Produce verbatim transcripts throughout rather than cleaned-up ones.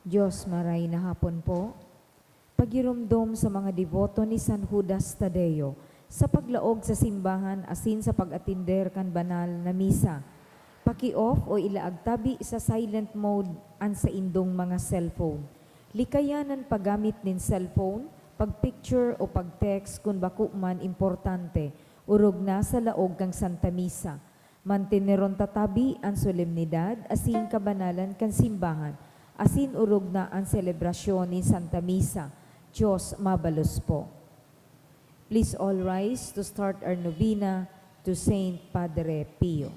Diyos, maray na hapon po. Pagiromdom sa mga deboto ni San Judas Tadeo sa paglaog sa simbahan asin sa pag-atender kan banal na misa. Paki-off o ilaag tabi sa silent mode an saindong mga cellphone. Likayan an paggamit nin cellphone, pag-picture o pag-text kun bako man importante, orog na sa laog kan Santa Misa. Manteneron ta tabi an solemnidad asin kabanalan kan simbahan, asin orog na an selebrasyon nin Santa Misa. Diyos mabalos po. Please all rise to start our novena to Saint Padre Pio.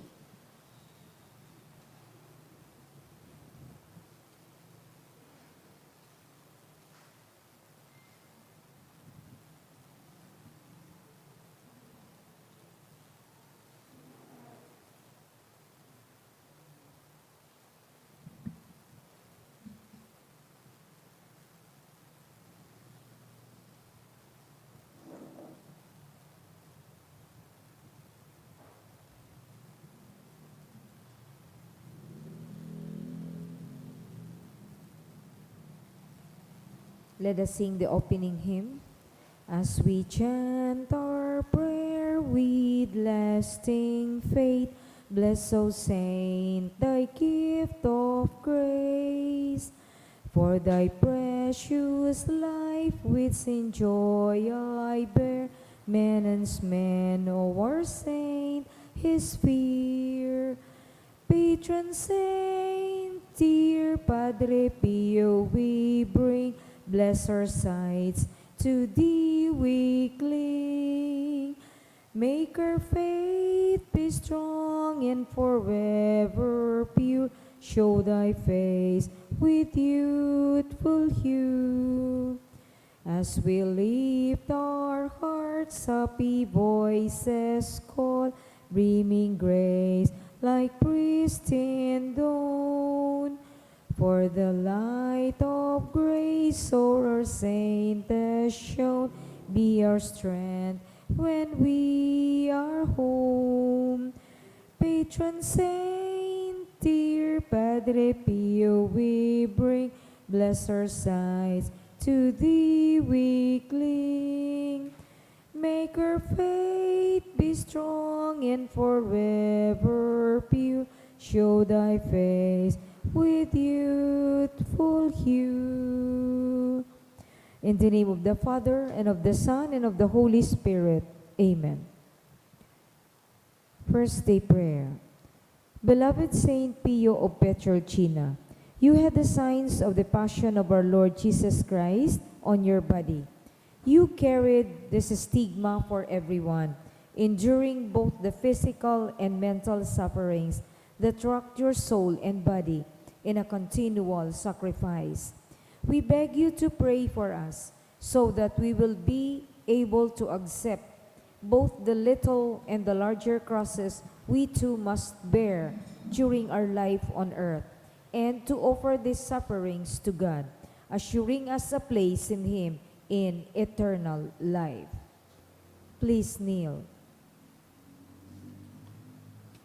Let us sing the opening hymn. As we chant our prayer with lasting faith, bless, O Saint, thy gift of grace. For thy precious life with same joy I bear, men and men, O our Saint, his fear. Patron saint, dear Padre Pio, we bring blessed sights to thee we cling. Make our faith be strong and forever pure. Show thy face with youthful hue. As we lift our hearts, happy voices call, bringing grace like pristine dawn. For the light of grace o'er our saint has shone, be our strength when we are home. Patron saint, dear Padre Pio, we bring blessed sights, to thee we cling. Make our faith be strong and forever pure. Show thy face with youthful hue. In the name of the Father, and of the Son, and of the Holy Spirit. Amen. First Day Prayer. Beloved Saint Pio of Pietrelcina, you had the signs of the passion of our Lord Jesus Christ on your body. You carried this stigma for everyone, enduring both the physical and mental sufferings that racked your soul and body in a continual sacrifice. We beg you to pray for us so that we will be able to accept both the little and the larger crosses we too must bear during our life on earth, and to offer these sufferings to God, assuring us a place in Him in eternal life. Please kneel.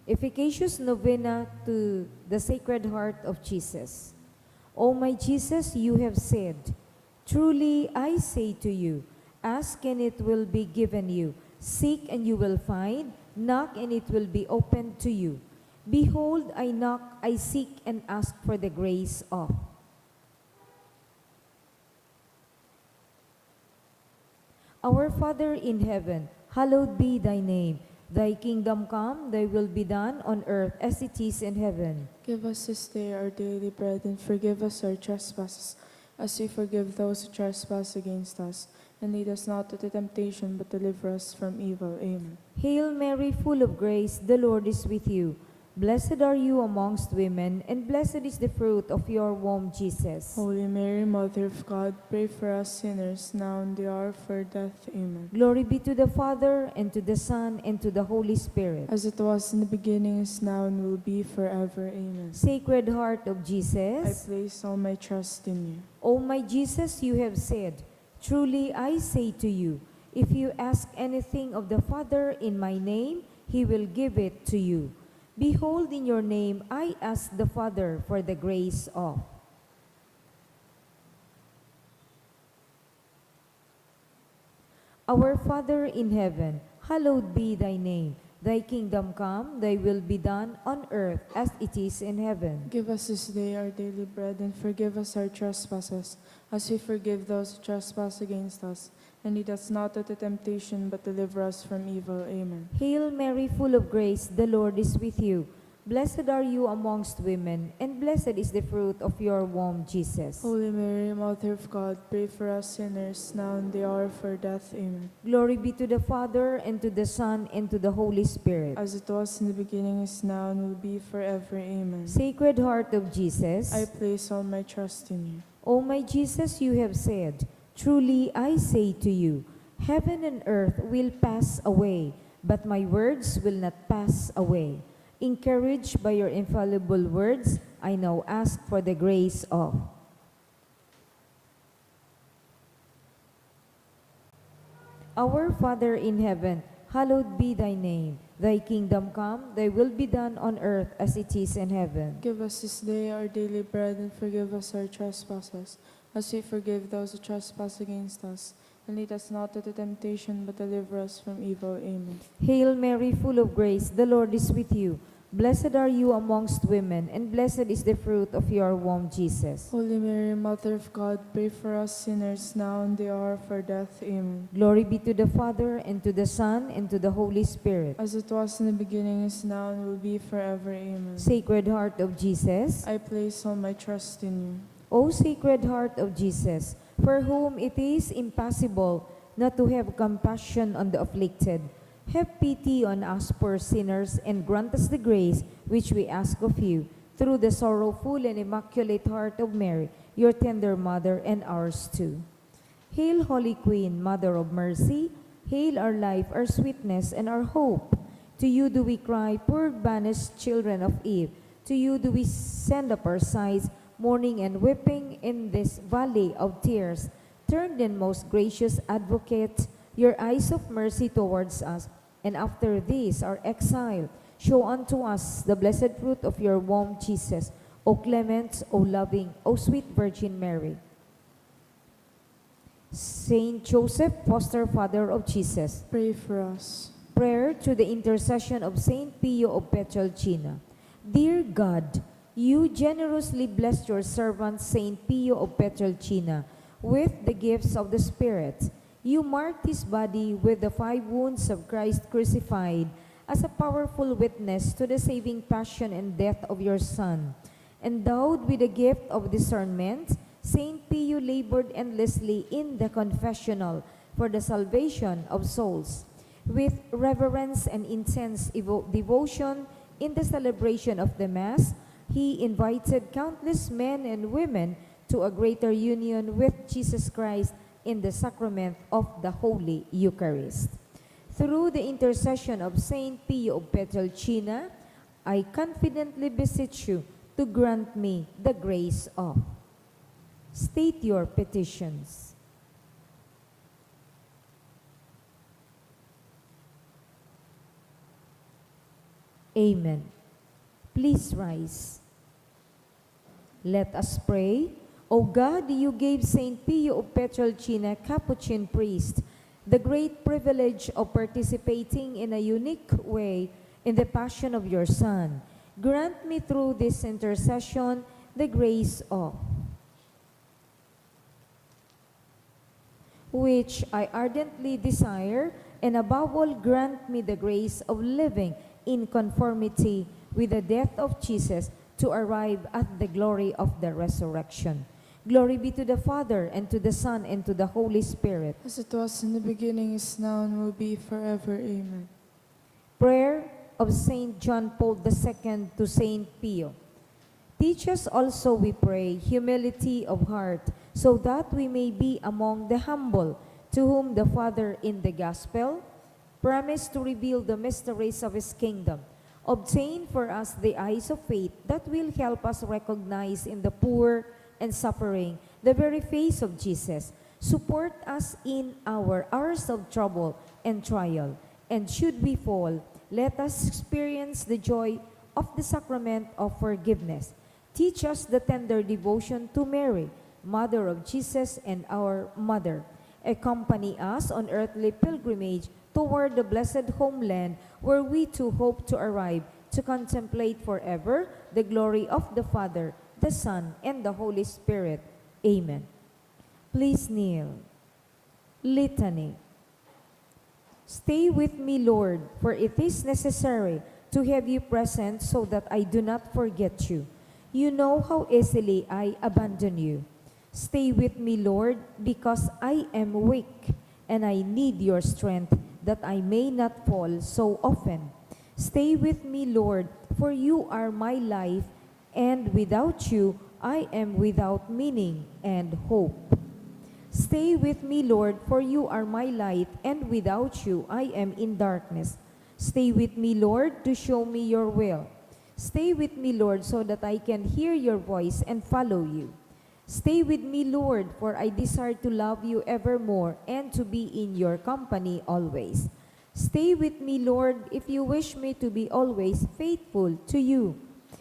Efficacious Novena to the Sacred Heart of Jesus. O my Jesus, you have said, "Truly I say to you, ask and it will be given you, seek and you will find, knock and it will be opened to you. Behold, I knock, I seek and ask for the grace of." Our Father in heaven, hallowed be thy name. Thy kingdom come, thy will be done on earth as it is in heaven. Give us this day our daily bread, and forgive us our trespasses, as we forgive those who trespass against us. And lead us not into temptation, but deliver us from evil. Amen. Hail Mary, full of grace, the Lord is with you. Blessed are you amongst women, and blessed is the fruit of your womb, Jesus. Holy Mary, Mother of God, pray for us sinners, now and the hour of our death. Amen. Glory be to the Father, and to the Son, and to the Holy Spirit. As it was in the beginning, is now, and will be forever. Amen. Sacred Heart of Jesus. I place all my trust in you. O my Jesus, you have said, "Truly I say to you, if you ask anything of the Father in my name, he will give it to you." Behold, in your name I ask the Father for the grace of. Our Father in heaven, hallowed be thy name. Thy kingdom come, thy will be done on earth as it is in heaven. Give us this day our daily bread, and forgive us our trespasses, as we forgive those who trespass against us. And lead us not into temptation, but deliver us from evil. Amen. Hail Mary, full of grace, the Lord is with you. Blessed are you amongst women, and blessed is the fruit of your womb, Jesus. Holy Mary, Mother of God, pray for us sinners, now and the hour of our death. Amen. Glory be to the Father, and to the Son, and to the Holy Spirit. As it was in the beginning, is now, and will be forever. Amen. Sacred Heart of Jesus. I place all my trust in you. O my Jesus, you have said, "Truly I say to you, heaven and earth will pass away, but my words will not pass away." Encouraged by your infallible words, I now ask for the grace of Our Father in heaven, hallowed be thy name. Thy kingdom come, thy will be done on earth as it is in heaven. Give us this day our daily bread, and forgive us our trespasses, as we forgive those who trespass against us. And lead us not into temptation, but deliver us from evil. Amen. Hail Mary, full of grace, the Lord is with you. Blessed are you amongst women, and blessed is the fruit of your womb, Jesus. Holy Mary, Mother of God, pray for us sinners, now and the hour of our death. Amen. Glory be to the Father, and to the Son, and to the Holy Spirit. As it was in the beginning, is now, and will be forever. Amen. Sacred Heart of Jesus. I place all my trust in you. O Sacred Heart of Jesus, for whom it is impossible not to have compassion on the afflicted, have pity on us poor sinners and grant us the grace which we ask of you, through the sorrowful and immaculate heart of Mary, your tender mother, and ours too. Hail, Holy Queen, Mother of Mercy, hail our life, our sweetness, and our hope. To you do we cry, poor banished children of Eve. To you do we send up our sighs, mourning and weeping in this valley of tears. Turn then, most gracious Advocate, your eyes of mercy towards us, and after this our exile, show unto us the blessed fruit of your womb, Jesus. O clement, O loving, O sweet Virgin Mary. Saint Joseph, foster father of Jesus. Pray for us. Prayer to the intercession of Saint Pio of Pietrelcina. Dear God, you generously blessed your servant Saint Pio of Pietrelcina with the gifts of the Spirit. You marked his body with the five wounds of Christ crucified as a powerful witness to the saving passion and death of your Son. Endowed with the gift of discernment, Saint Pio labored endlessly in the confessional for the salvation of souls. With reverence and intense evo- devotion in the celebration of the Mass, he invited countless men and women to a greater union with Jesus Christ in the sacrament of the Holy Eucharist. Through the intercession of Saint Pio of Pietrelcina, I confidently beseech you to grant me the grace of. State your petitions. Amen. Please rise. Let us pray. O God, you gave Saint Pio of Pietrelcina, Capuchin priest, the great privilege of participating in a unique way in the passion of your Son. Grant me through this intercession the grace of which I ardently desire, and above all, grant me the grace of living in conformity with the death of Jesus to arrive at the glory of the resurrection. Glory be to the Father, and to the Son, and to the Holy Spirit. As it was in the beginning, is now, and will be forever. Amen. Prayer of Saint John Paul the Second to Saint Pio. Teach us also, we pray, humility of heart, so that we may be among the humble, to whom the Father in the Gospel promised to reveal the mysteries of his kingdom. Obtain for us the eyes of faith that will help us recognize in the poor and suffering the very face of Jesus. Support us in our hours of trouble and trial, and should we fall, let us experience the joy of the sacrament of forgiveness. Teach us the tender devotion to Mary, Mother of Jesus and our Mother, accompany us on earthly pilgrimage toward the blessed homeland where we too hope to arrive to contemplate forever the glory of the Father, the Son, and the Holy Spirit. Amen. Please kneel. Litany. Stay with me, Lord, for it is necessary to have you present so that I do not forget you. You know how easily I abandon you. Stay with me, Lord, because I am weak and I need your strength that I may not fall so often. Stay with me, Lord, for you are my life, and without you, I am without meaning and hope. Stay with me, Lord, for you are my light, and without you, I am in darkness. Stay with me, Lord, to show me your will. Stay with me, Lord, so that I can hear your voice and follow you. Stay with me, Lord, for I desire to love you evermore and to be in your company always. Stay with me, Lord, if you wish me to be always faithful to you.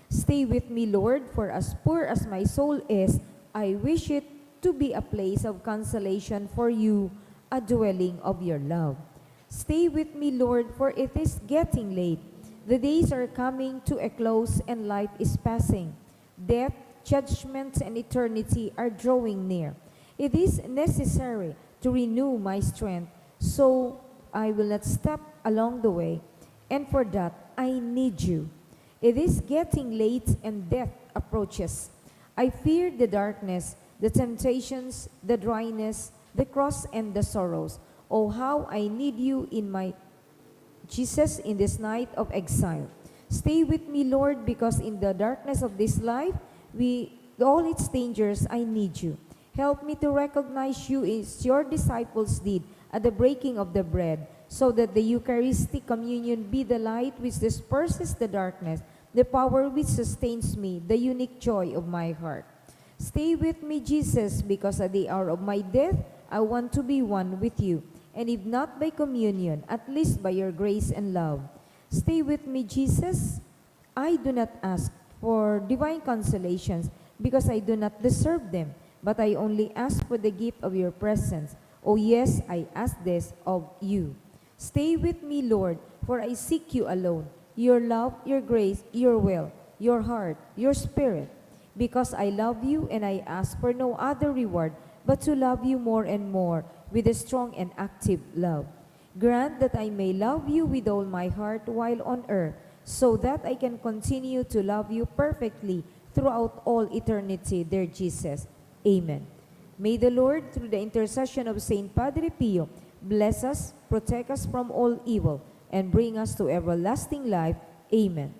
Stay with me, Lord, for as poor as my soul is, I wish it to be a place of consolation for you, a dwelling of your love. Stay with me, Lord, for it is getting late. The days are coming to a close and life is passing. Death, judgment, and eternity are drawing near. It is necessary to renew my strength, so I will not step along the way, and for that, I need you. It is getting late and death approaches. I fear the darkness, the temptations, the dryness, the cross, and the sorrows. Oh, how I need you in my Jesus, in this night of exile. Stay with me, Lord, because in the darkness of this life, with all its dangers, I need you. Help me to recognize you as your disciples did at the breaking of the bread, so that the Eucharistic communion be the light which disperses the darkness, the power which sustains me, the unique joy of my heart. Stay with me, Jesus, because at the hour of my death, I want to be one with you, and if not by communion, at least by your grace and love. Stay with me, Jesus. I do not ask for divine consolations, because I do not deserve them, but I only ask for the gift of your presence. Oh yes, I ask this of you. Stay with me, Lord, for I seek you alone. Your love, your grace, your will, your heart, your spirit. Because I love you and I ask for no other reward but to love you more and more with a strong and active love. Grant that I may love you with all my heart while on earth, so that I can continue to love you perfectly throughout all eternity, dear Jesus. Amen. May the Lord, through the intercession of Saint Padre Pio, bless us, protect us from all evil, and bring us to everlasting life. Amen.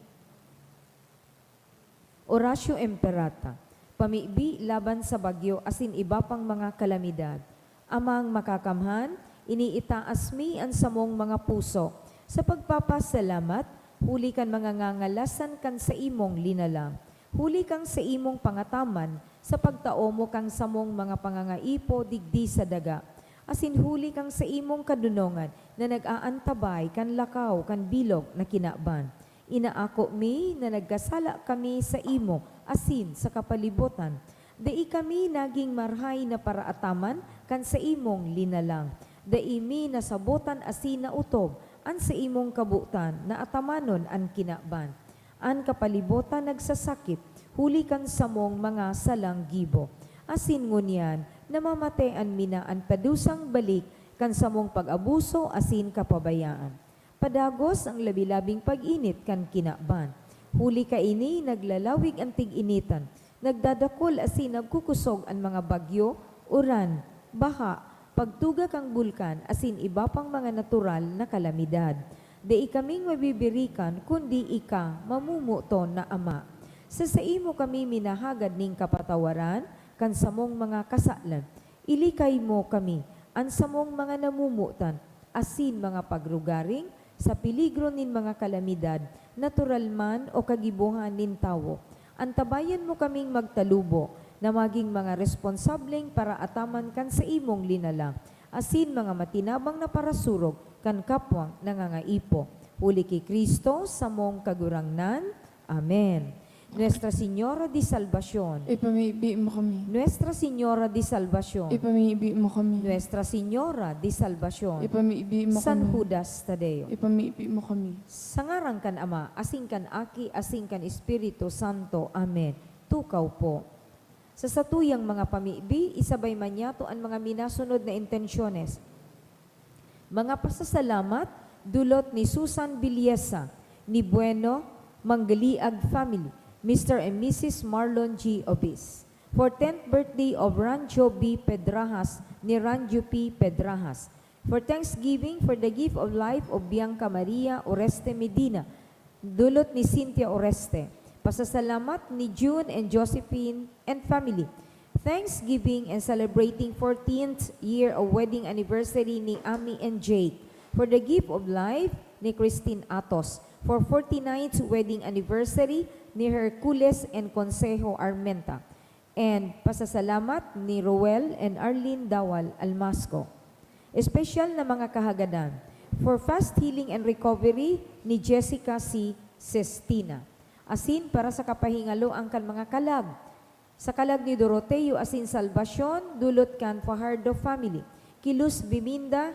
Oratio Imperata, pamibi laban sa bagyo asin iba pang mga kalamidad. Amang Makakamhan, iniitaas mi an samong mga puso sa pagpapasalamat huli kan mga ngangalasan kan saimong linalang, huli kan saimong pangataman sa pagtao mo kan samong mga pangangaipo digdi sa daga, asin huli kan saimong kadonongan na nag-aantabay kan lakaw kan bilog na kinaban. Inaako mi na nagkasala kami saimo asin sa kapalibotan. Dai kami nagin marahay na paraataman kan saimong linalang. Dai mi nasabotan asin naotob an saimong kabotan na atamanon an kinaban. An kapalibotan nagsasakit huli kan samong mga salang gibo. Asin ngunyan, namamatean mi na an padusang balik kan samong pag-abuso asin kapabayaan. Padagos an labi-labing pag-init kan kinaban. Huli kaini, naglalawig an tig-initan, nagdadakul asin nagkukusog an mga bagyo, uran, baha, pagtuga kan bulkan asin iba pang mga natural na kalamidad. Dai kaming mabibirikan kundi ika, mamumuton na Ama. Sa saimo kami minahagad nin kapatawaran kan samong mga kasalan. Ilikay mo kami, an samong mga namomotan, asin mga pagrugaring sa peligro nin mga kalamidad, natural man o kagibohan nin tawo. Antabayan mo kaming magtalubo na magin mga responsableng paraataman kan saimong linalang, asin mga matinabang na parasurog kan kapwang nangangaipo. Huli ki Cristo, samong Kagurangnan. Amen. Nuestra Señora de Salvacion. Ipamibi mo kami. Nuestra Señora de Salvacion. Ipamibi mo kami. Nuestra Señora de Salvacion. Ipamibi mo San kami. Judas Tadeo. Ipamibi mo kami. Sa ngaran kan Ama, asin kan Aki, asin kan Espiritu Santo. Amen. Tukaw po. Sa satuyang mga pamibi, isabay man niyato an mga minasunod na intensyones. Mga pasasalamat, dulot ni Susan Villesa, ni Bueno Manggaliag family, Mister and Missus Marlon G. Obis. For tenth birthday of Ranjo B. Pedrajas, ni Ranjo P. Pedrajas. For thanksgiving for the gift of life of Bianca Maria Oreste Medina, dulot ni Cynthia Oreste. Pasasalamat ni June and Josephine and family. Thanksgiving and celebrating fourteenth year of wedding anniversary ni Ami and Jake. For the gift of life ni Christine Atos. For forty-ninth wedding anniversary ni Hercules and Consejo Armenta. And pasasalamat ni Roel and Arlene Dawal Almasco. Espesyal na mga kahagadan. For fast healing and recovery ni Jessica C. Sestina. Asin para sa kapahingaloan kan mga kalag. Sa kalag ni Doroteo asin Salvacion, dulot kan Fajardo family. Ki Luz Biminda,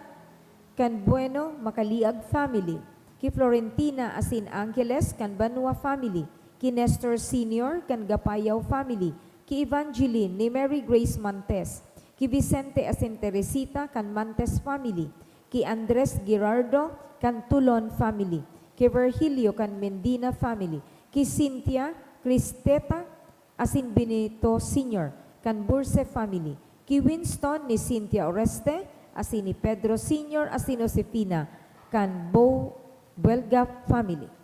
kan Bueno Macaliag family. Ki Florentina asin Angeles, kan Banua family. Ki Nestor Senior, kan Gapayaw family. Ki Evangeline, ni Mary Grace Mantes. Ki Vicente asin Teresita, kan Mantes family. Ki Andres Girardo, kan Tulon family. Ki Virgilio, kan Mendina family. Ki Cynthia Cristeta asin Benito Senior, kan Burse family. Ki Winston, ni Cynthia Oreste, asin ni Pedro Senior asin Josefina, kan Bo Buelga family.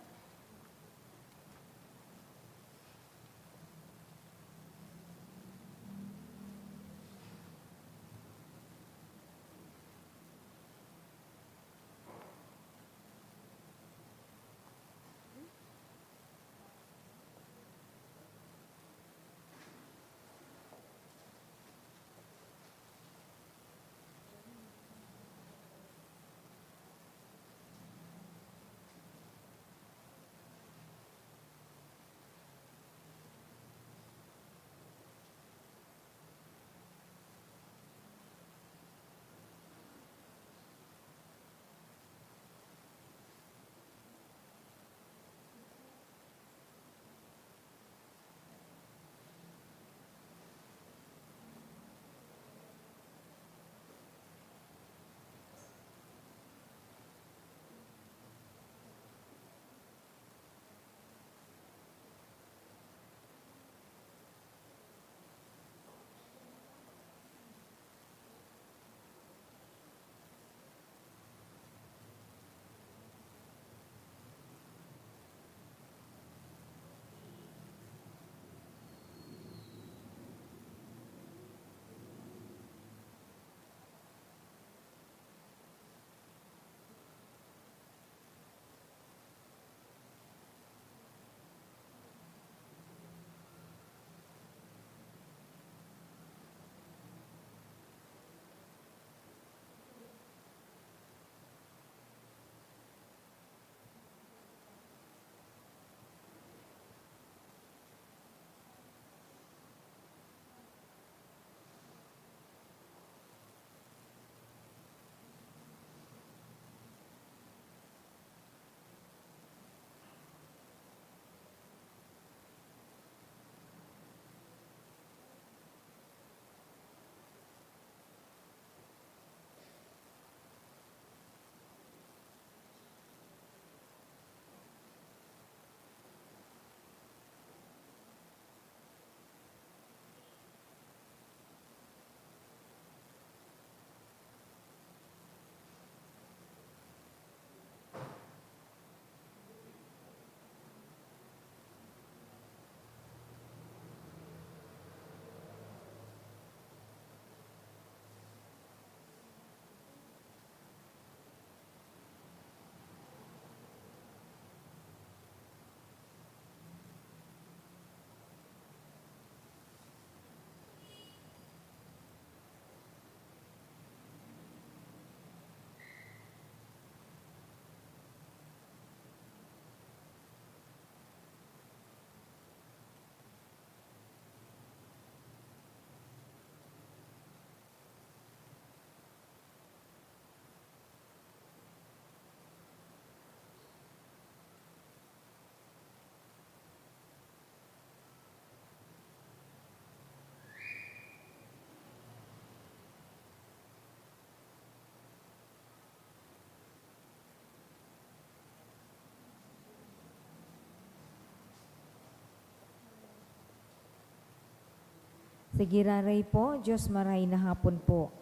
Sa giraray po, Diyos maray na hapon po.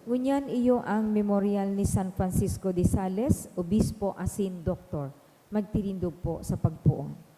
Ngunyan iyo ang memorial ni San Francisco de Sales, obispo asin doktor. Magtirindog po sa pagpoon.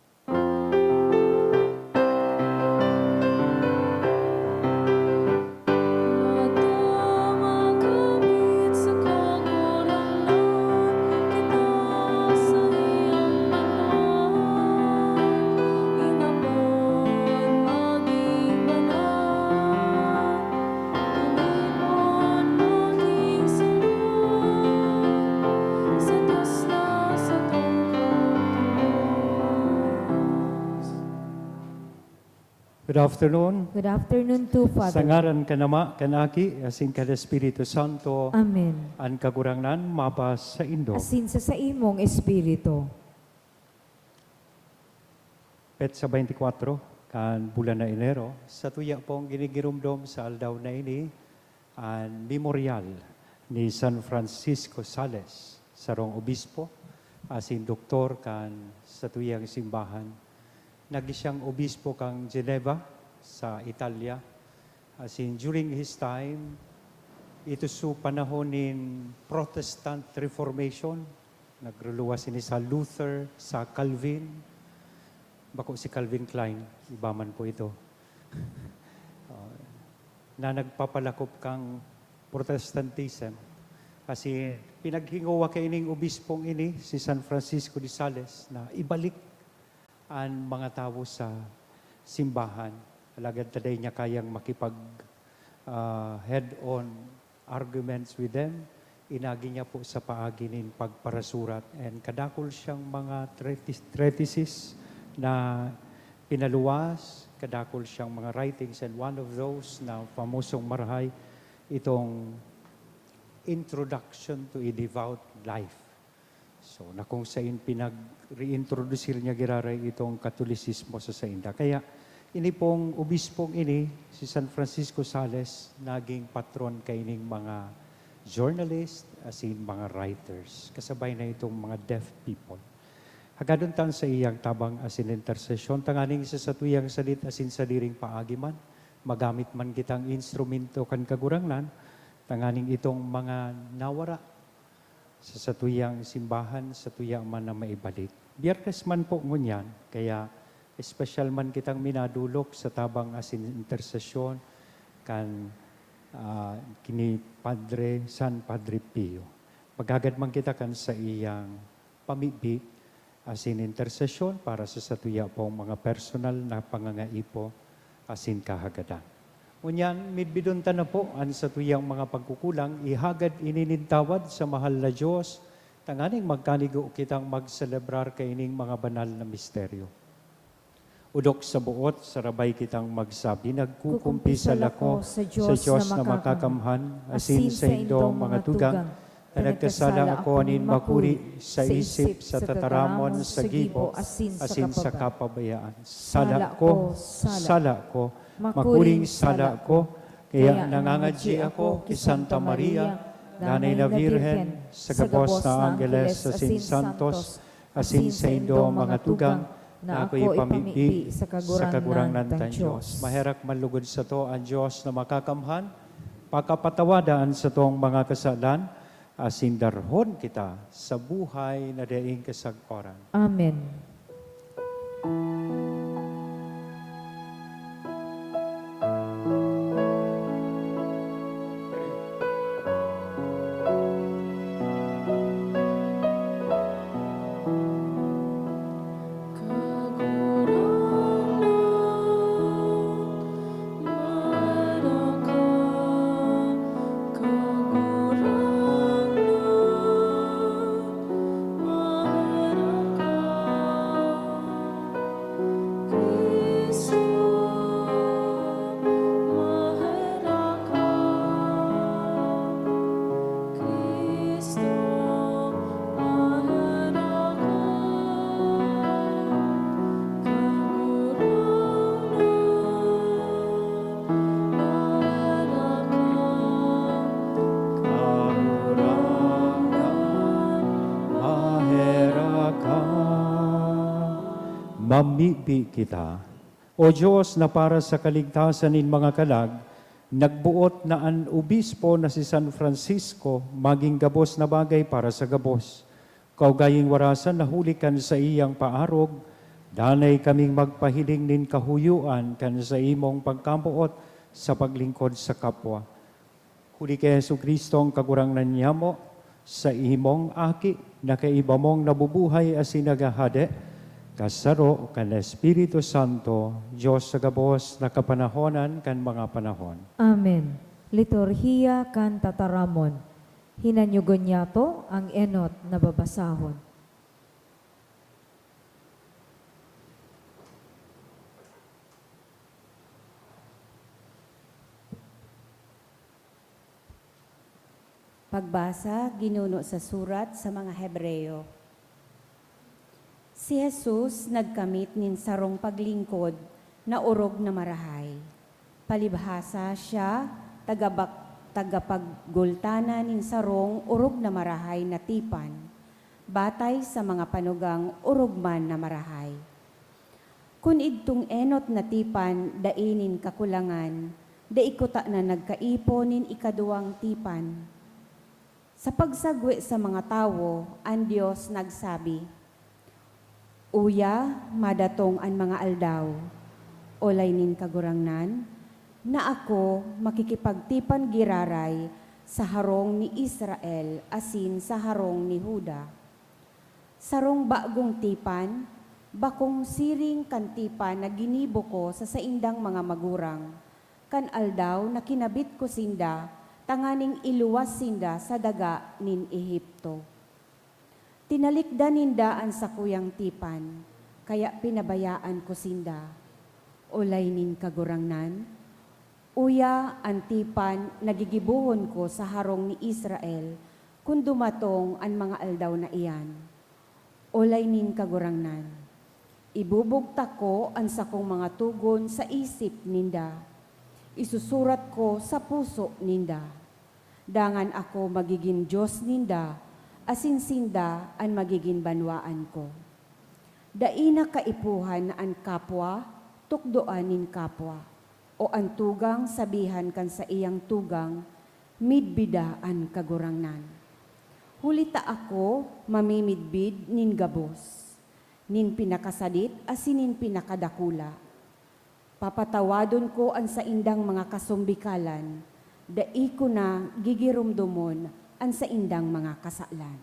Good afternoon. Good afternoon too, Father. Sa ngaran kan Ama, kan Aki, asin kan Espiritu Santo. Amen. An Kagurangnan mapasaindo. Asin sa saimong espiritu. Petsa twenty-four kan bulan na Enero, satuya pong ginigiromdom sa aldaw na ini an memorial ni San Francisco Sales, sarong obispo asin doktor kan satuyang simbahan. Nagin siyang obispo kan Geneva sa Italia. Asin during his time, ito su panahon nin Protestant Reformation. Nagruluwas ini sa Luther, sa Calvin. Bako si Calvin Klein, iba man po ito. Ah, na nagpapalakop kang Protestantism. Kasi pinaghingowa kaining obispong ini, si San Francisco de Sales, na ibalik an mga tawo sa simbahan. Alagad ta dai niya kayang makipag, ah, head-on arguments with them, inagi niya po sa paagi nin pagparasurat. And kadakul siyang mga treatis-, treatises na pinaluwas, kadakul siyang mga writings, and one of those na famosong marahay, itong Introduction to a Devout Life. So, na kung sain pinag-reintroducir niya giraray itong Katolisismo sa sainda. Kaya, ini pong obispong ini, si San Francisco Sales, naging patron kaining mga journalist, asin mga writers. Kasabay na itong mga deaf people. Hagadon ta an saiyang tabang asin intersesyon, tanganing sa satuyang sadit asin sadiring paagi man, magamit man kitang instrumento kan Kagurangnan, tanganing itong mga nawara sa satuyang simbahan, satuya man na maibalik. Biyernes man po ngunyan, kaya espesyal man kitang minadolok sa tabang asin intersesyon kan, ah, kini Padre, San Padre Pio. Maghagad man kita kan saiyang pamibi asin intersesyon para sa satuya pong mga personal na pangangaipo asin kahagadan. Ngunyan, midbidon ta na po an satuyang mga pagkukulang, ihagad ini nin tawad sa mahal na Dios, tanganing magkanigo kitang magselebrar kaining mga banal na misteryo. Odok sa boot, sarabay kitang magsabi, nagkukumpisal ako sa Dios na makakamhan, asin saindong mga tugang, ta nagkasala ako nin makuri sa isip, sa tataramon, sa gibo, asin sa kapabayaan. Sala ko, sala ko, makuring sala ko, kaya nangangadyi ako ki Santa Maria, Nanay na Birhen, sa gabos na anggeles asin santos, asin saindong mga tugang, na ako ipamibi sa Kagurangnan tang Dios. Maherak man lugod sato an Dios na makakamhan, pakapatawada an satong mga kasalan, asin darhon kita sa buhay na daing kasagparan. Amen. Mamibi kita. O Dios, na para sa kaligtasan nin mga kalag, nagboot na an obispo na si San Francisco magin gabos na bagay para sa gabos. Kaugaying warasan na huli kan saiyang paarog, danay kaming magpahiling nin kahuyoan kan saimong pagkamoot sa paglingkod sa kapwa. Huli ki Jesu-Cristo an Kagurangnan nyamo, saimong Aki, na kaiba mong nabubuhay asin naghahade, kasaro kan Espiritu Santo, Dios sa gabos na kapanahonan kan mga panahon. Amen. Liturhiya kan Tataramon. Hinanyugon niyato ang enot na babasahon. Pagbasa ginuno sa surat sa mga Hebreo. Si Jesus nagkamit nin sarong paglingkod na orog na marahay. Palibhasa siya tagabak-, tagapagultanan nin sarong orog na marahay na tipan, batay sa mga panugang orog man na marahay. Kun idtong enot na tipan dai nin kakulangan, dai kutana nagkaipon nin ikaduwang tipan. Sa pagsagwe sa mga tawo, an Dios nagsabi, "Uya, madatong an mga aldaw," olay nin Kagurangnan, "na ako makikipagtipan giraray sa harong ni Israel asin sa harong ni Juda. Sarong bagong tipan, bakong siring kan tipan na ginibo ko sa saindang mga magurang, kan aldaw na kinabit ko sinda tanganing iluwas sinda sa daga nin Egipto. Tinalikdan ninda an sakuyang tipan, kaya pinabayaan ko sinda," olay nin Kagurangnan. "Uya an tipan na gigibohon ko sa harong ni Israel kun dumatong an mga aldaw na iyan," olay nin Kagurangnan. "Ibubugtak ko an sakong mga togon sa isip ninda, isusurat ko sa puso ninda. Dangan ako magigin Dios ninda, asin sinda an magigin banwaan ko. Dai na kaipuhan na an kapwa tukdoan nin kapwa, o an tugang sabihan kan saiyang tugang, 'Midbida an Kagurangnan.' Huli ta ako mamimidbid nin gabos, nin pinakasadit asin nin pinakadakula. Papatawadon ko an saindang mga kasumbikalan, dai ko na gigiromdomon an saindang mga kasalan."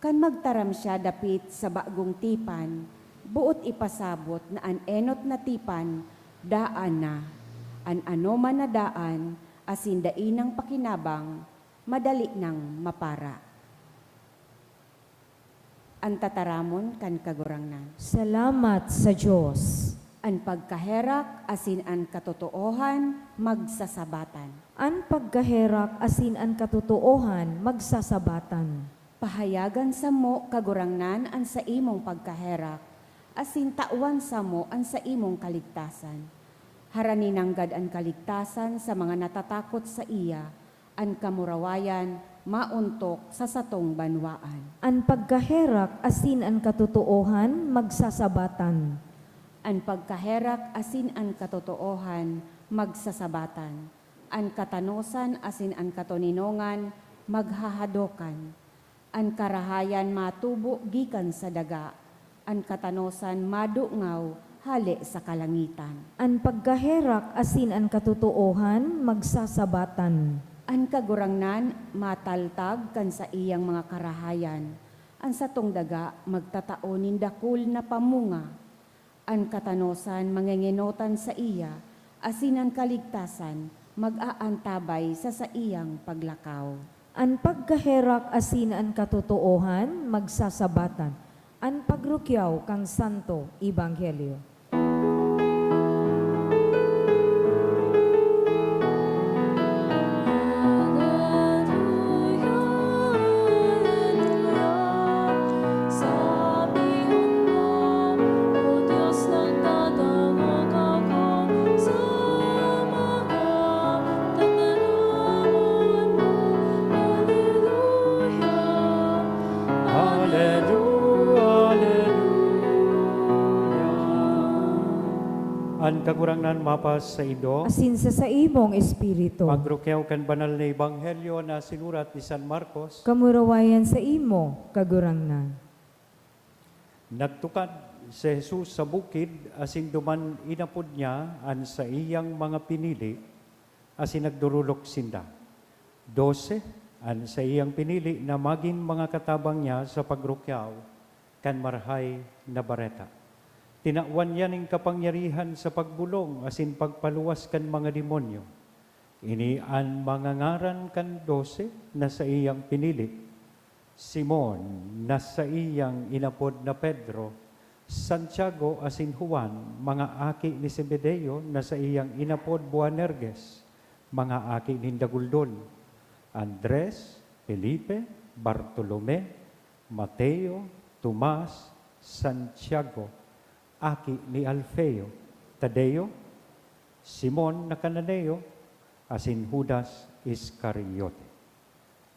Kan magtaram siya dapit sa bagong tipan, boot ipasabot na an enot na tipan daan na. An anoman na daan asin dai nang pakinabang, madali nang mapara. An tataramon kan Kagurangnan. Salamat sa Dios. An pagkaherak asin an katotoohan magsasabatan. An pagkaherak asin an katotoohan magsasabatan. Pahayagan samo, Kagurangnan, an saimong pagkaherak, asin tawan samo an saimong kaligtasan. Harani nanggad an kaligtasan sa mga natatakot saiya, an kamurawayan maontok sa satong banwaan. An pagkaherak asin an katotoohan magsasabatan. An pagkaherak asin an katotoohan magsasabatan. An katanosan asin an katoninongan maghahadokan. An karahayan matubo gikan sa daga, an katanosan madungaw hale sa kalangitan. An pagkaherak asin an katotoohan magsasabatan. An Kagurangnan mataltag kan saiyang mga karahayan, an satong daga magtatao nin dakul na pamunga. An katanosan mangengenotan saiya, asin an kaligtasan mag-aantabay sa saiyang paglakaw. An pagkaherak asin an katotoohan magsasabatan. An pagrukyaw kan Santo Ebanghelyo. Aleluya, aleluya. An Kagurangnan mapasaindo. Asin sa saimong espiritu. Pagrukyaw kan banal na ebanghelyo na sinurat ni San Marcos. Kamurawayan sa imo, Kagurangnan. Nagtukad si Jesus sa bukid asin duman inapod niya an saiyang mga pinili asin nagdorolok sinda. Dose an saiyang pinili na magin mga katabang niya sa pagrukyaw kan Marahay na Bareta. Tinawan niya nin kapangyarihan sa pagbolong asin pagpaluwas kan mga demonyo. Ini an mga ngaran kan dose na saiyang pinili: Simon, na saiyang inapod na Pedro, Santiago asin Juan, mga aki ni Zebedeo, na saiyang inapod Boanerges, mga aki nin daguldol, Andres, Felipe, Bartolome, Mateo, Tomas, Santiago, aki ni Alfeo, Tadeo, Simon na Cananeo, asin Judas Iscariote,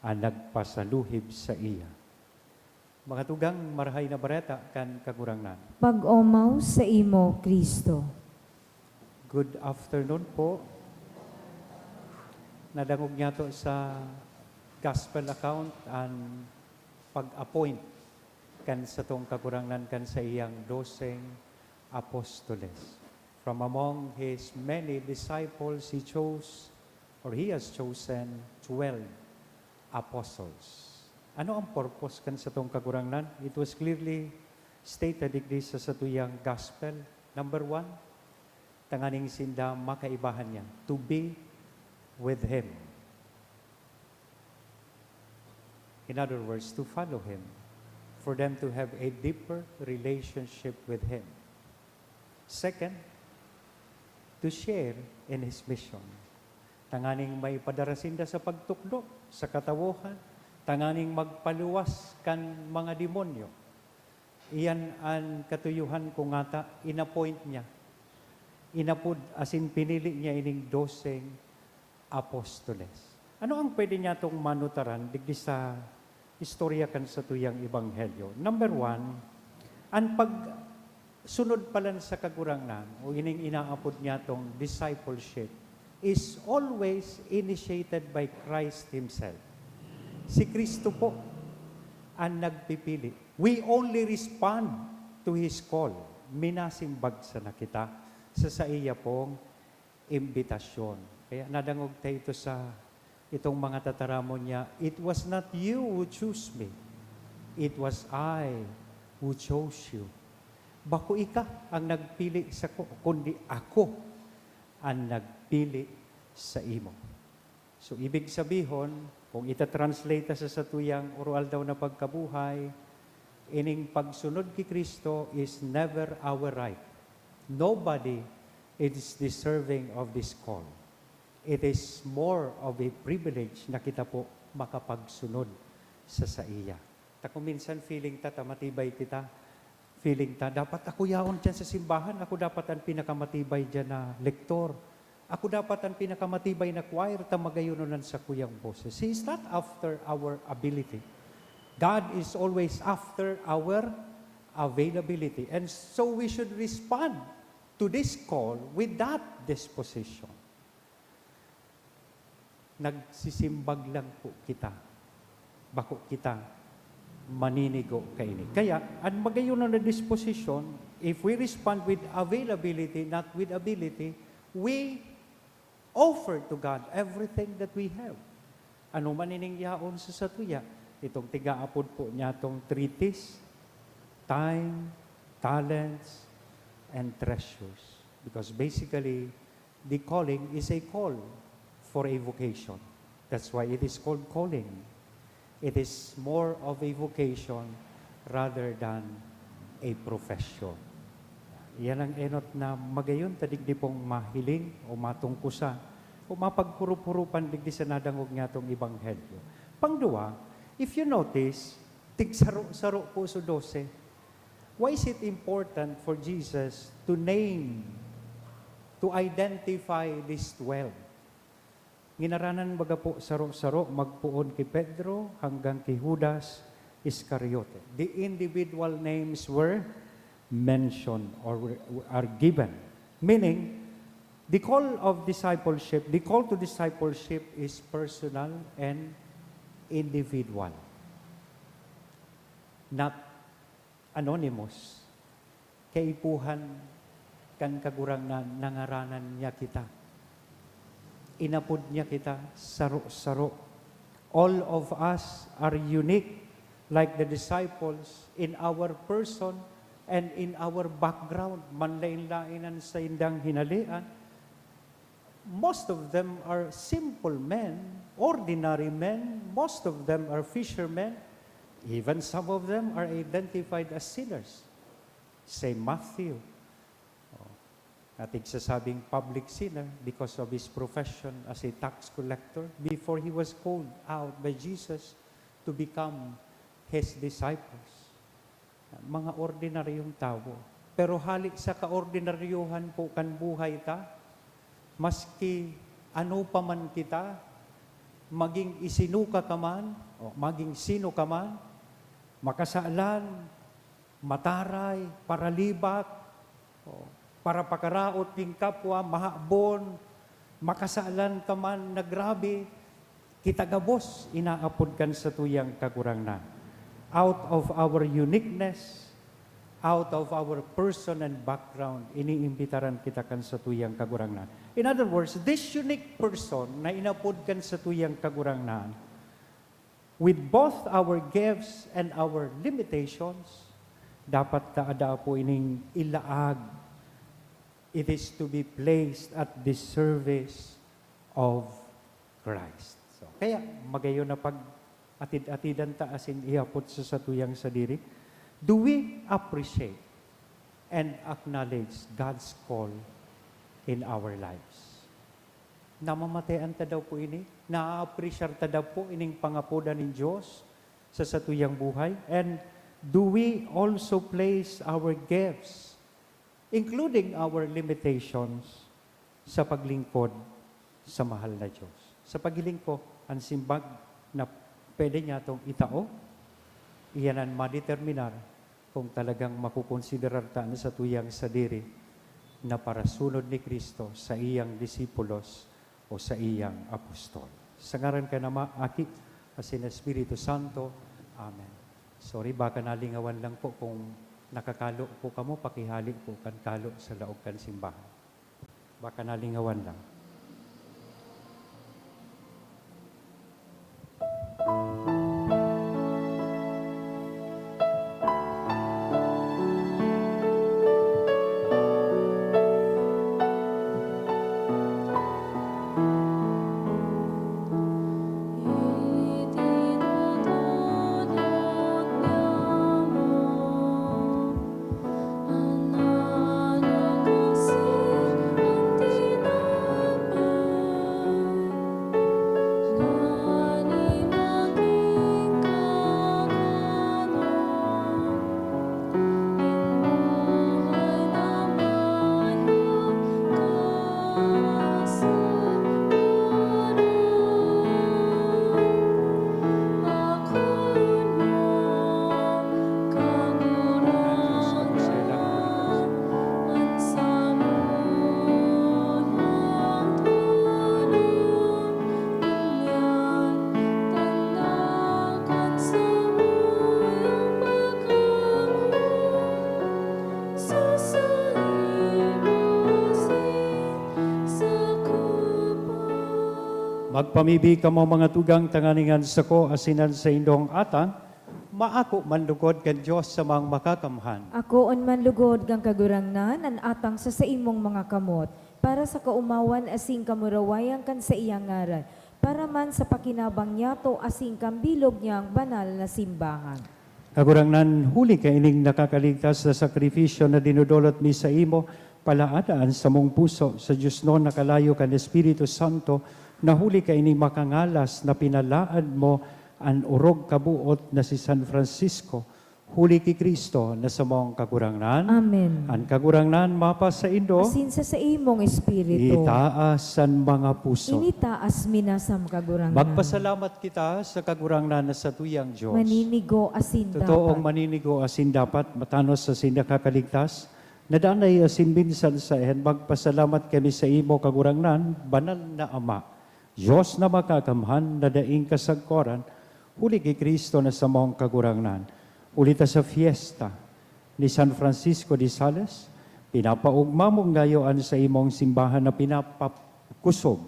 an nagpasaluhib saiya. Mga tugang, Marahay na Bareta kan Kagurangnan. Pag-omaw sa imo, Kristo. Good afternoon po. Nadangog niyato sa gospel account an pag-appoint kan satong Kagurangnan kan saiyang doseng apostoles. From among his many disciples, he chose, or he has chosen, twelve apostles. Ano ang purpose kan satong Kagurangnan? It was clearly stated digdi sa satuyang gospel. Number one, tanganing sinda makaibahan niya, to be with Him. In other words, to follow Him, for them to have a deeper relationship with Him. Second, to share in His mission. Tanganing maipadara sinda sa pagtukdo sa katawohan, tanganing magpaluwas kan mga demonyo. Iyan an katuyohan ko ngata, inappoint niya. Inapod asin pinili niya ining doseng apostoles. Ano ang pwede niyatong manutaran digdi sa istorya kan satuyang ebanghelyo? Number one, an pagsunod palan sa Kagurangnan o ining inaapod niyatong discipleship is always initiated by Christ Himself. Si Kristo po an nagpipili. We only respond to His call. Minasimbag sana kita sa saiya pong imbitasyon. Kaya nadangog ta ito sa itong mga tataramon niya, "It was not you who chose me. It was I who chose you." Bako ika ang nagpili sako, kundi ako an nagpili saimo. So, ibig sabihon, kung ita-translate ta sa satuyang oro-aldaw na pagkabuhay, ining pagsunod ki Cristo is never our right. Nobody is deserving of this call. It is more of a privilege na kita po makapagsunod sa saiya. Ta kung minsan feeling ta, ta matibay kita, feeling ta, "Dapat ako yaon diyan sa simbahan, ako dapat an pinakamatibay diyan na lektor. Ako dapat an pinakamatibay na choir, ta magayon an sakuyang boses." He is not after our ability. God is always after our availability. And so we should respond to this call with that disposition. Nagsisimbag lang po kita. Bako kita maninigo kaini. Kaya, an magayon na disposition, if we respond with availability, not with ability, we offer to God everything that we have. Ano man ining yaon sa satuya, itong tigaapod po niya tong three T's, time, talents, and treasures. Because basically, the calling is a call for a vocation. That's why it is called calling. It is more of a vocation rather than a profession. Iyan ang enot na magayon ta digdi pong mahiling o matungkusan o mapaghurup-hurupan digdi sa nadangog niyatong ebanghelyo. Pangduwa, if you notice, tigsaro-saro po so dose. Why is it important for Jesus to name, to identify these twelve? Nginaranan baga po saro-saro, magpoon ki Pedro hanggang ki Judas Iscariote. The individual names were mentioned or were, are given. Meaning, the call of discipleship, the call to discipleship is personal and individual, not anonymous. Kaipuhan kan Kagurangnan, nangaranan niya kita. Inapod niya kita saro-saro. All of us are unique, like the disciples, in our person and in our background. Manlaen-laen an saindang hinalean. Most of them are simple men, ordinary men. Most of them are fishermen. Even some of them are identified as sinners. Say Matthew, oh, na tigsasabing public sinner because of his profession as a tax collector before he was called out by Jesus to become his disciples. Mga ordinaryong tawo. Pero hali sa kaordinaryohan po kan buhay ta, maski ano pa man kita, maging isinuka ka man, o maging sino ka man, makasalan, mataray, paralibak, o parapakaraot nin kapwa, mahabon, makasalan ka man na grabe, kita gabos inaapod kan satuyang Kagurangnan. Out of our uniqueness, out of our person and background, iniimbitaran kita kan satuyang Kagurangnan. In other words, this unique person na inapod kan satuyang Kagurangnan, with both our gifts and our limitations, dapat ta ada po ining ilaag. It is to be placed at the service of Christ. So, kaya magayon na pag-atid-atidan ta asin ihapot sa satuyang sadiri, do we appreciate and acknowledge God's call in our lives? Namamatean ta daw po ini? Naaapresyar ta daw po ining pangapodan nin Dios sa satuyang buhay? And do we also place our gifts, including our limitations, sa paglingkod sa mahal na Dios? Sa paghiling ko, an simbag na pwede niyatong itao, iyan an madeterminar kung talagang makokonsiderar ta an satuyang sadiri na parasunod ni Cristo, saiyang disipulos o saiyang apostol. Sa ngaran kan Ama, Aki, asin Espiritu Santo. Amen. Sorry, baka nalingawan lang po kung nakakalo po kamo, pakihali po kan kalo sa laog kan simbahan. Baka nalingawan lang. Magpamibi kamo, mga tugang, tanganing an sako asin an saindong atan maako man lugod kan Dios sa Amang Makakamhan. Akoon man lugod kan Kagurangnan an atang sa saimong mga kamot, para sa kaomawan asin kamurawayan kan saiyang ngaran, para man sa pakinabang niyato asin kan bilog niyang banal na simbahan. Kagurangnan, huli kaining nakakaligtas na sakripisyo na dinodolot mi saimo, palaada an samong puso sa diosnon na kalayo kan Espiritu Santo, na huli kaini makangalas na pinalaad mo an orog kaboot na si San Francisco. Huli ki Cristo na samong Kagurangnan. Amen. An Kagurangnan mapasaindo. Asin sa saimong espiritu. Itaas an mga puso. Initaas mi na sa Kagurangnan. Magpasalamat kita sa Kagurangnan na satuyang Dios. Maninigo asin Totoong dapat. Maninigo asin dapat, matanos asin nakakaligtas, Nadanay asin minsan saen, magpasalamat kami saimo, Kagurangnan, Banal na Ama, Dios na Makakamhan na daing kasagkoran, huli ki Cristo na samong Kagurangnan. Huli ta sa fiesta ni San Francisco de Sales, pinapaogma mo ngayo an saimong simbahan na pinapakusog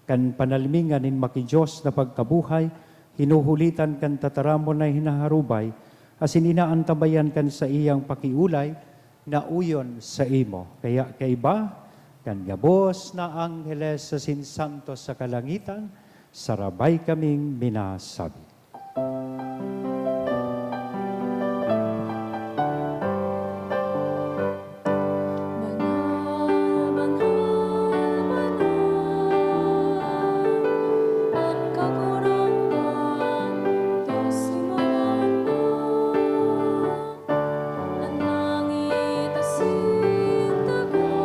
kan panalmingan nin maki-Dios na pagkabuhay, hinuhulitan kan tataramon na hinaharubay, asin inaantabayan kan saiyang pakiolay na uyon saimo. Kaya kaiba kan gabos na angheles asin santos sa kalangitan, sarabay kaming minasabi. Banal, banal, banal, an Kagurangnan, Dios nin mga ama. An langit asin daga,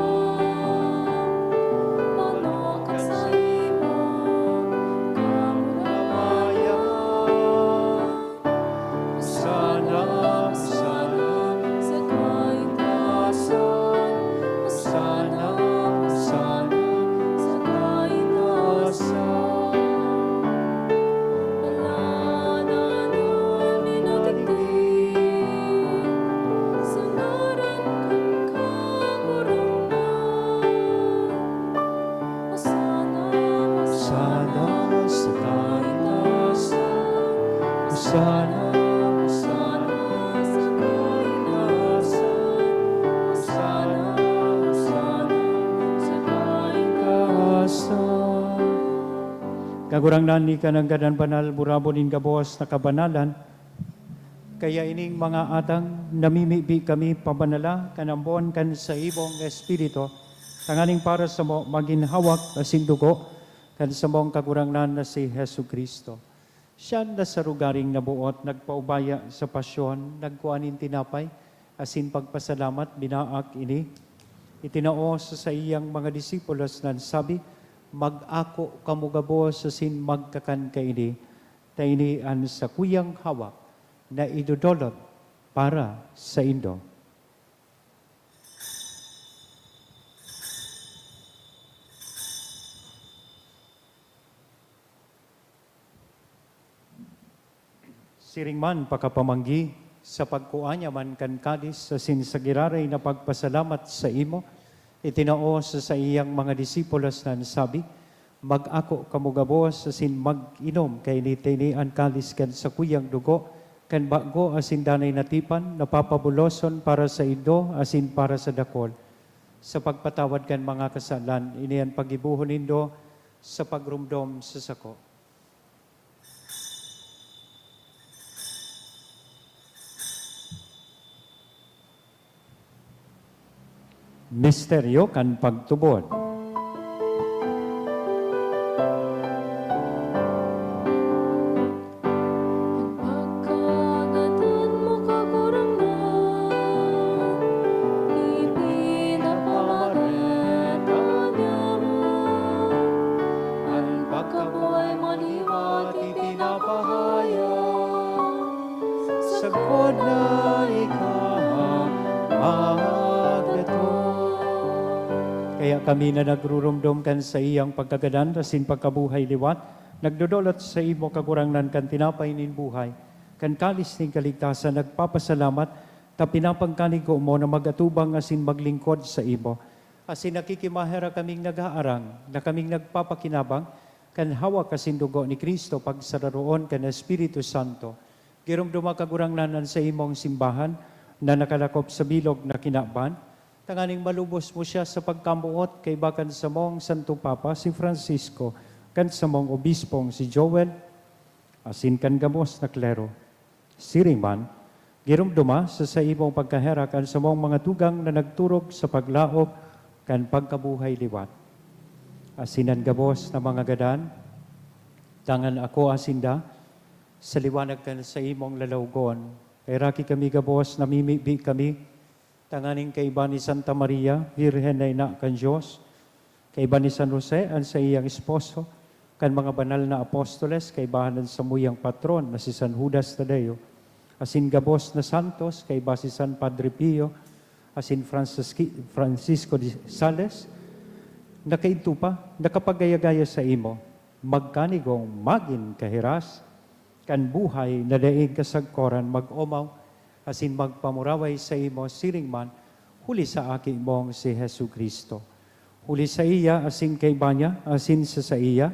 mano kan saimong kamurawayan. Hosana, Hosana sa kaitaasan. Hosana, Hosana sa kaitaasan. Paladan an minadigdi sa ngaran kan Kagurangnan. Hosana, Hosana sa kaitaasan. Hosana, Hosana sa kaitaasan. Hosana, Hosana sa kaitaasan. Kagurangnan, ika nanggad an banal, burabon nin gabos na kabanalan. Kaya ining mga atang, namimibi kami pabanala kan ambon kan saimong Espiritu, tanganing para samo magin hawak asin dugo kan samong Kagurangnan na si Jesu-Cristo. Siya na sa rogaring naboot nagpaubaya sa pasyon, nagkua nin tinapay, asin pagpasalamat, binaak ini, itinao sa saiyang mga disipulos na nagsabi, "Mag-ako kamo gabos asin magkakan kaini, ta ini an sakuyang hawak na idodolot para saindo." Siring man pakapamanggi, sa pagkua niya man kan kalis asin sa giraray na pagpasalamat saimo, itinao sa saiyang mga disipulos na nagsabi, "Mag-ako kamo gabos asin mag-inom kaini ta ini an kalis kan sakuyang dugo kan bago asin danay na tipan na papabuloson para saindo asin para sa dakul sa pagpatawad kan mga kasalan. Ini an paggibohon nindo sa pagromdom sa sako." Misteryo kan pagtubod. An pagkangatan mo, Kagurangnan, ipinapamareta niamo. An pagkabuhay mo liwat ipinapahayag, sagkod na ika magdatong. Kaya kami na nagruromdom kan saiyang pagkagadan asin pagkabuhay liwat, nagdodolot saimo, Kagurangnan, kan tinapay nin buhay, kan kalis nin kaligtasan, nagpapasalamat ta pinapagkanigo mo na mag-atubang asin maglingkod saimo. Asin nakikimaherak kaming nag-aarang na kaming nagpapakinabang kan hawak asin dugo ni Cristo pagsararoon kan Espiritu Santo. Giromdoma, Kagurangnan, an saimong simbahan na nakalakop sa bilog na kinaban, tanganing malubos mo siya sa pagkamoot kaiba kan samong Santong Papa, si Francisco, kan samong Obispong si Joel, asin kan gabos na klero. Siring man, giromdoma sa saimong pagkaherak an samong mga tugang na nagturog sa paglaom kan pagkabuhay liwat. Asin an gabos na mga gadan, dangan akoa sinda sa liwanag kan saimong lalawgon. Heraki kami gabos, namimibi kami, tanganing kaiba ni Santa Maria, Birhen na ina kan Dios, kaiba ni San Jose, an saiyang esposo, kan mga banal na apostoles, kaiba an samuyang patron na si San Judas Tadeo, asin gabos na santos, kaiba si San Padre Pio, asin Francisco de Sales, na kaidto pa nakapagaya-gaya saimo, magkanigong magin kahiras kan buhay na daing kasagkoran, mag-omaw asin magpamuraway saimo siring man huli sa Aki mong si Jesu-Cristo. Huli saiya asin kaiba niya asin sa saiya,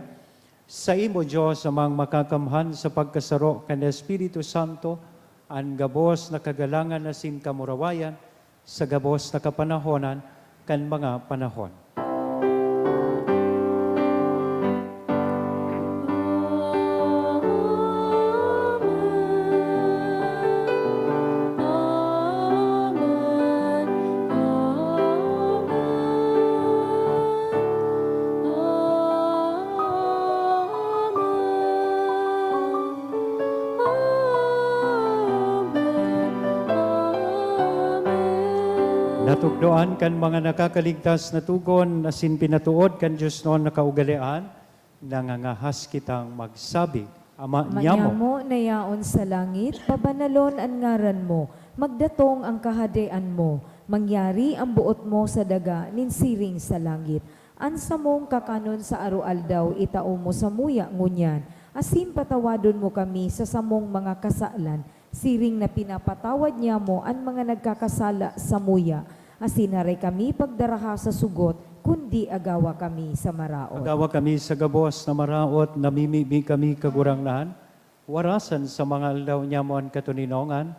saimo, Dios Amang Makakamhan, sa pagkasaro kan Espiritu Santo, an gabos na kagalangan asin kamurawayan sa gabos na kapanahonan kan mga panahon. Natukdoan kan mga nakakaligtas na togon asin pinatood kan diosnon na kaugalean, nangangahas kitang magsabi, Ama Ama nyamo. nyamo na yaon sa langit, pabanalon an ngaran mo, magdatong an kahadean mo, mangyari an boot mo sa daga nin siring sa langit. An samong kakanon sa aroaldaw itao mo samuya ngunyan, asin patawadon mo kami sa samong mga kasalan, siring na pinapatawad nyamo an mga nagkakasala samuya, asin haray kami pagdaraha sa sugot, kundi agawa kami sa maraot. Agawa kami sa gabos na maraot, namimibi kami, Kagurangnan, warasan sa mga aldaw nyamo an katoninongan,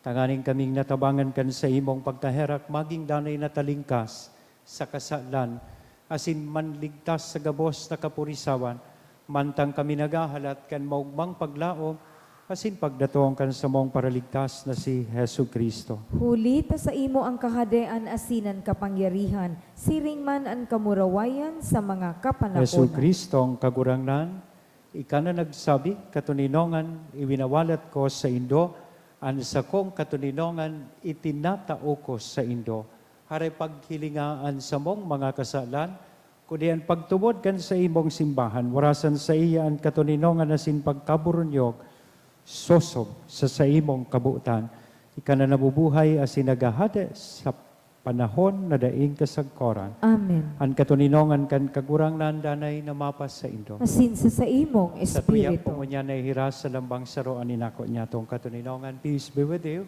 tanganing kaming natabangan kan saimong pagkaherak magin danay na talingkas sa kasalan, asin manligtas sa gabos na kapurisawan, mantang kami naghahalat kan maogmang paglaom asin pagdatong kan samong Paraligtas na si Jesu-Cristo. Huli ta saimo an kahadean asin an kapangyarihan, siring man an kamurawayan sa mga kapanahonan. Jesu-Cristong Kagurangnan, ika na nagsabi, "Katoninongan iwinawalat ko saindo, an sakong katoninongan itinatao ko saindo." Haray paghilinga an samong mga kasalan, kundi an pagtubod kan saimong simbahan, warasan saiya an katoninongan asin pagkaburunyog, sosog sa saimong kabotan. Ika na nabubuhay asin naghahade sa panahon na daing kasagkoran. Amen. An katoninongan kan Kagurangnan danay na mapasaindo. Asin sa saimong Sa tuya espiritu. po ngunyan nahihiras sa lambang saro an inako niyatong katoninongan. Peace be with you.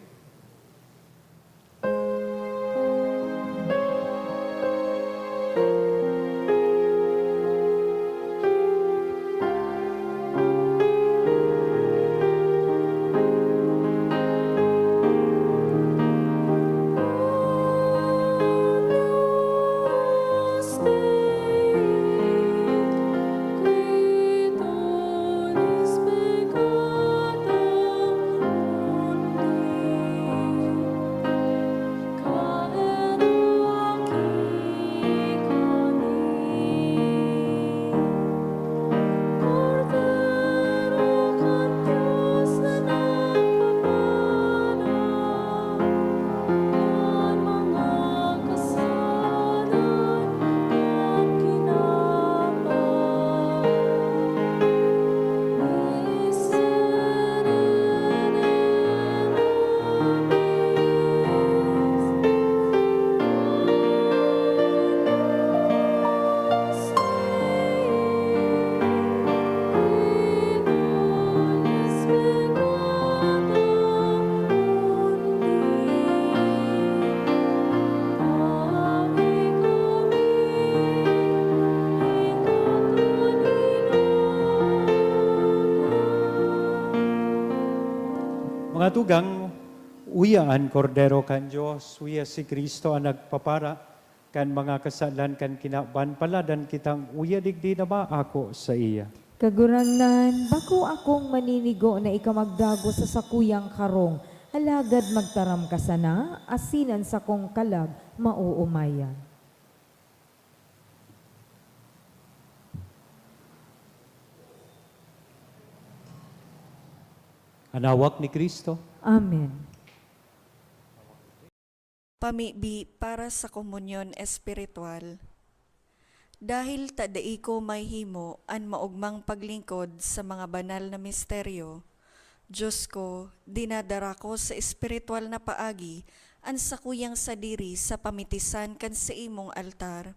Mga tugang, uya an Kordero kan Dios, uya si Cristo an nagpapara kan mga kasalan kan kinaban, paladan kitang uya digdi na maako saiya. Kagurangnan, bako akong maninigo na ika magdagos sa sakuyang karong, alagad magtaram ka sana, asin an sakong kalag maoomayan. An hawak ni Cristo. Amen. Pamibi para sa komunyon espiritual. Dahil ta dai ko mahihimo an maogmang paglingkod sa mga banal na misteryo, Diyos ko, dinadara ko sa espiritual na paagi an sakuyang sadiri sa pamitisan kan saimong altar.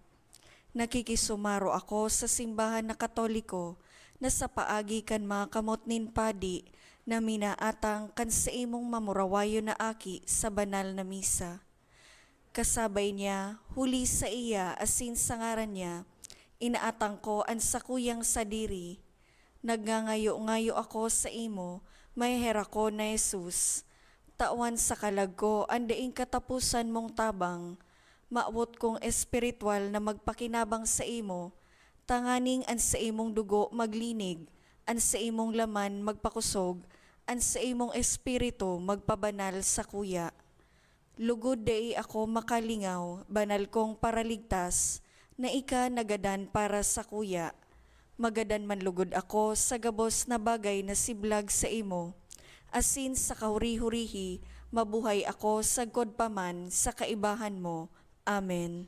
Nakikisumaro ako sa simbahan na Katoliko na sa paagi kan mga kamot nin padi na minaatang kan saimong mamurawayon na aki sa banal na misa. Kasabay niya, huli sa iya asin sa ngaran niya, inaatang ko an sakuyang sadiri. Nagngangayo-ngayo ako saimo, maheherakon na Jesus. Tawan sa kalag ko an daing kataposan mong tabang. Mawot kong espiritual na magpakinabang saimo, tanganing an saimong dugo maglinig, an saimong laman magpakosog, an saimong espiritu magpabanal sakuya. Lugod dai ako makalingaw, banal kong Paraligtas, na ika nagadan para sakuya. Magadan man lugod ako sa gabos na bagay na siblag saimo, asin sa kahuri-hurihi, mabuhay ako sagkod pa man sa kaibahan mo. Amen.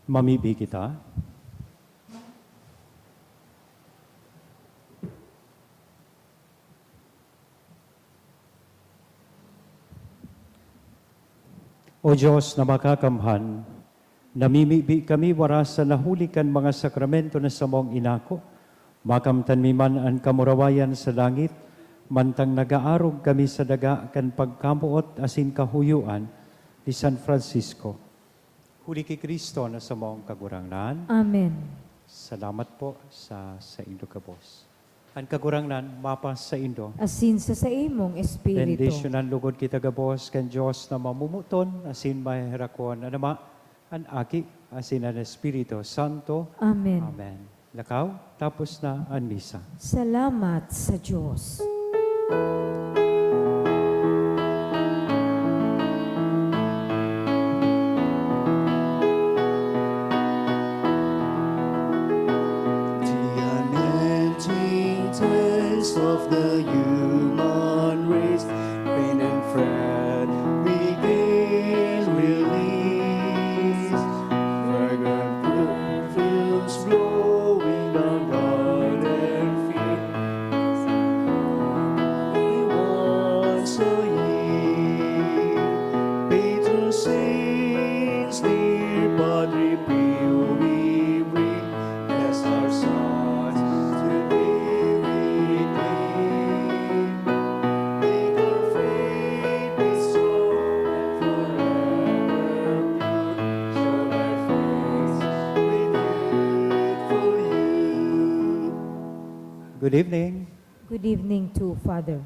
Mamibi kita. O Diyos na makakamhan, namimibi kami waras sa nahuli kan mga sakramento na samong inako. Makamtan mi man an kamurawayan sa langit, mantang nag-aarog kami sa daga kan pagkamoot asin kahuyoan ni San Francisco. Huli ki Cristo na samong Kagurangnan. Amen. Salamat po sa saindong gabos. An Kagurangnan mapasaindo. Asin sa saimong espiritu. Bendisyonan lugod kita gabos kan Dios na mamumuton asin maheherakon, an Ama, an Aki, asin an Espiritu Santo. Amen. Amen. Lakaw, tapos na an misa. Salamat sa Dios. The unending thirst of the human race, pain and fret begin release. Fragrant perfumes blowing down garden field. Once a year, patron saints dear, Padre Pio, we bring, bless our souls today we claim. Make our faith be strong and forever pure. Show thy face renewed for you. Good evening. Good evening too, Father.